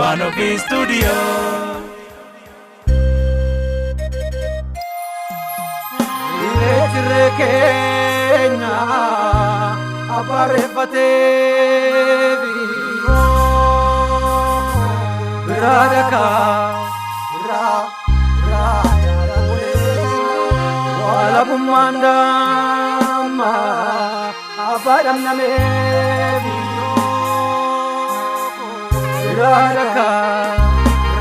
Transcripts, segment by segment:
One Studio. Kenya aparefatevi Radaka ra ra wala bumanda ma abadam namevi Radaka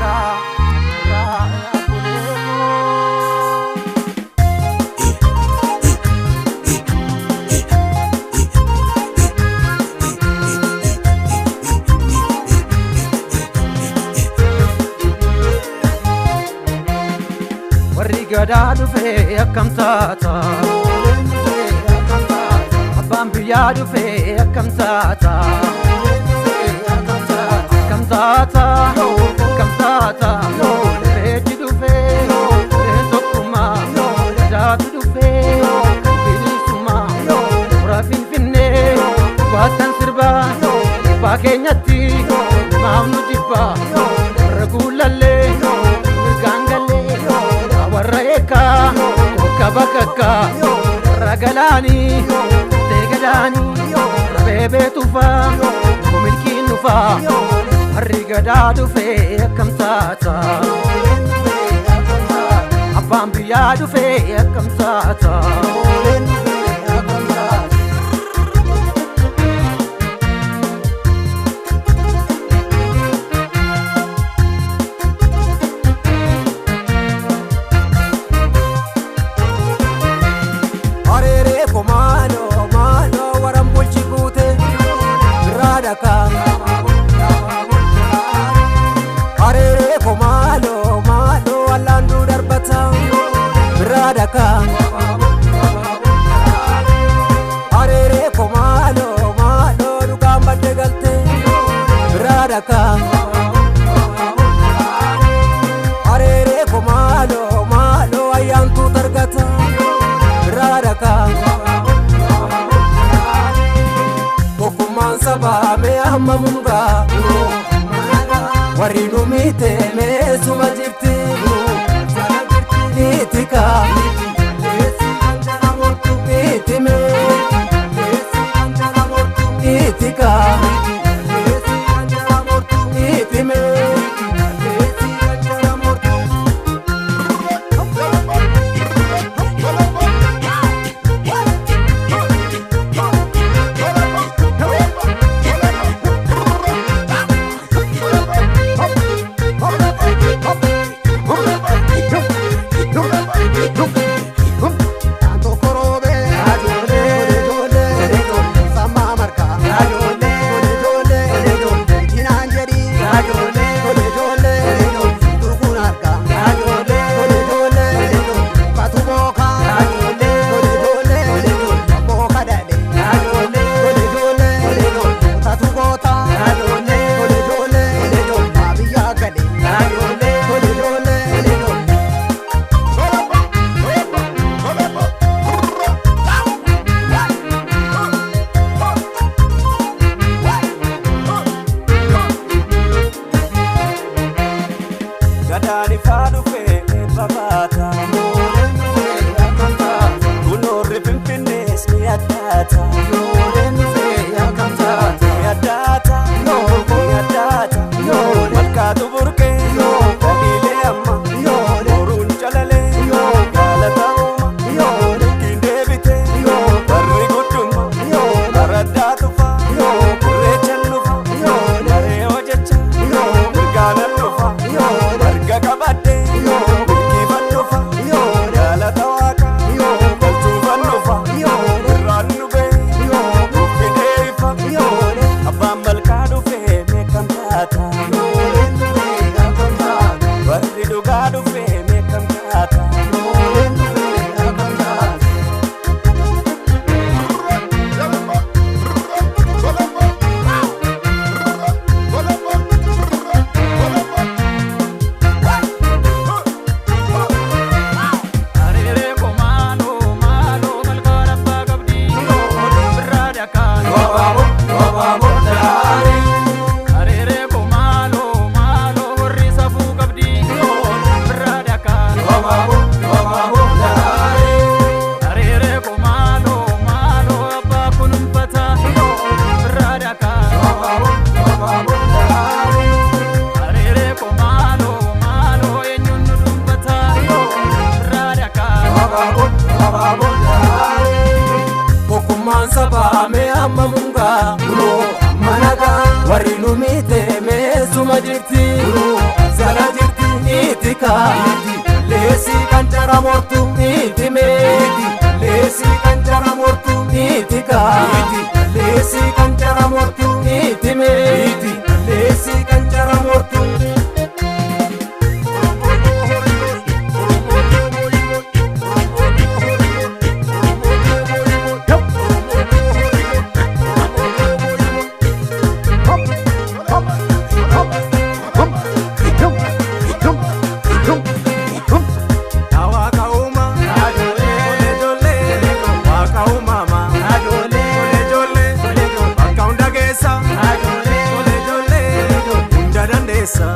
ra ra. Warri gadaa dhufee akkam taata? Abbaan biyyaa dhufee akkam taata? Akkam taata? Akkam taata? Irreechi dhufee irreen tokkummaa, gadaatu dhufee bilisummaa, hora Finfinnee baattan sirbaa, dhibbaa keenyatti maaf nu jibbaa, warra guulallee mirgaan gallee, warra eekaa tokka bakakka, warra galaanii teegadaanii, warra beebee tufaa milkiin dhufaa. Warri gadaa dhufee akkam taata? Abbaan biyyaa dhufee akkam taata? Areeree ko maaloo maaloo waran bulchi guute biraadha. Areeree ko maaloo maaloo allaanduu darbata biraadha. Areeree ko maaloo maaloo dhugaan badde galte biraadha. Areeree ko maaloo maaloo ayyaantuu targata biraadha. Tokkummaan sabaa mee amma mungaa warri nu miite meesuma jirti niitika niitime niitika niitime. Gadaan ifaa dhufee eebba baata. Kunoorri Finfinnees ni addaata. Ni addaata. Ni addaata. Malkaatu burqee dhaliilee amma. Boruun calalee galata uuma. Milkiin deebitee barri guddumma. Baraddaa tufa irreechan dhufa. Maree hojjecha mirgaanan dhufa. Marga qabadhee milkiifan dhufa. Galata waaqa galchuufan dhufa. Irraan dhufee nuuf fidee ifa. Abbaan malkaa dhufee meeqam taata? Warri dhugaa dhufee meeqam taata? Areeree ko maaloo maaloo malkaan abbaa qabdi birraa dhakaan. Areeree ko maaloo maaloo. Abaaboon abaaboon daraaree. Tokkummaan sabaa mee amma mungaa amma nagaa warri nu miite meesuma jirti sala jirti itika leesii kan jara mortu itime leesii kan jara mortu itika leesii kan jara mortu itime leesii kan jara mortu. Waaqa uumaa Tole ijoollee Waaqa uumamaa Tole ijoollee Bakka hunda geessa Tole ijoollee Hunda dandeessa.